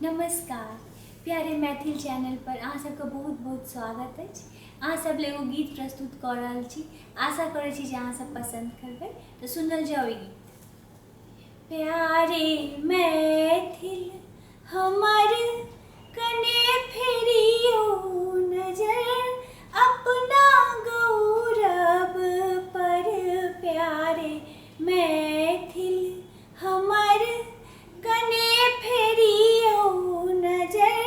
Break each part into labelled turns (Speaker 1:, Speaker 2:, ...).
Speaker 1: नमस्कार प्यारे मैथिल चैनल पर अहाँ सबके बहुत बहुत स्वागत अछि। अहाँ सब लए एगो गीत प्रस्तुत कऽ रहल छी। आशा करै छी जे अहाँ सब पसंद करबै। तऽ सुनल जाउ ई गीत। प्यारे मैथिल हमर कने फेरियो नजर अपना गौरव पर। प्यारे मैथिल हमर कने फेरियो नजर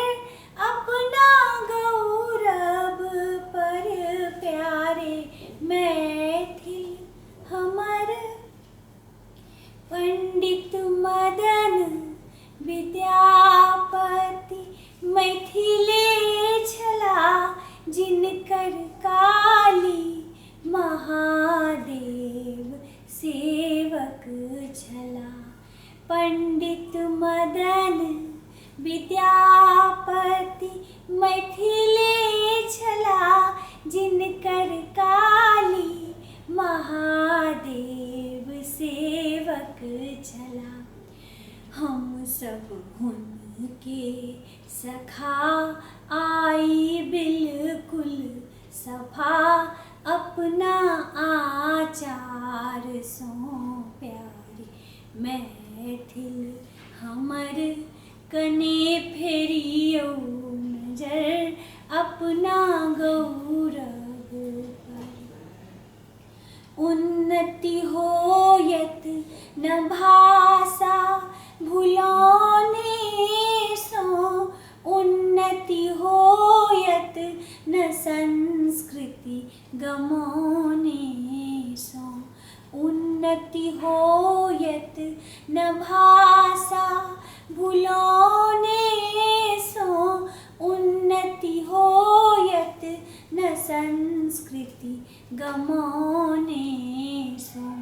Speaker 1: अपना गौरव पर। प्यारे मैथिल हमर पंडित मदन विद्यापति मैथिले छला जिनकर काली महादेव सेवक छला। पंडित मदन विद्यापति मैथिले छला जिनकर काली महादेव सेवक छला। हम सब हुनके सखा आई बिल्कुल सफा अपना आचार सँ। प्यारे मैथिल हमर कने फेरियौ नजर अपना गौरव पर। उन्नति होयत न भाषा भुलौने सँ, उन्नति होयत न संस्कृति गमौने सँ। उन्नति होयत न भाषा भुलौने सँ, उन्नति होयत न संस्कृति गमौने सँ।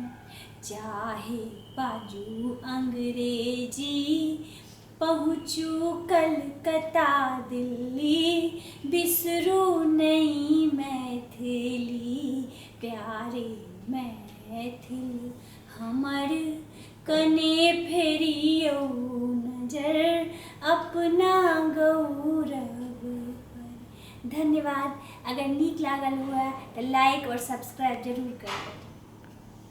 Speaker 1: चाहे बाजू अंग्रेजी पहुँचू कलकत्ता दिल्ली, बिसरू नहीं मैथिली। प्यारे मैथिल हमर कने फेरियौ नजर अपना गौरव पर। धन्यवाद। अगर नीक लागल हुए तऽ लाइक और सब्सक्राइब जरूर करबै।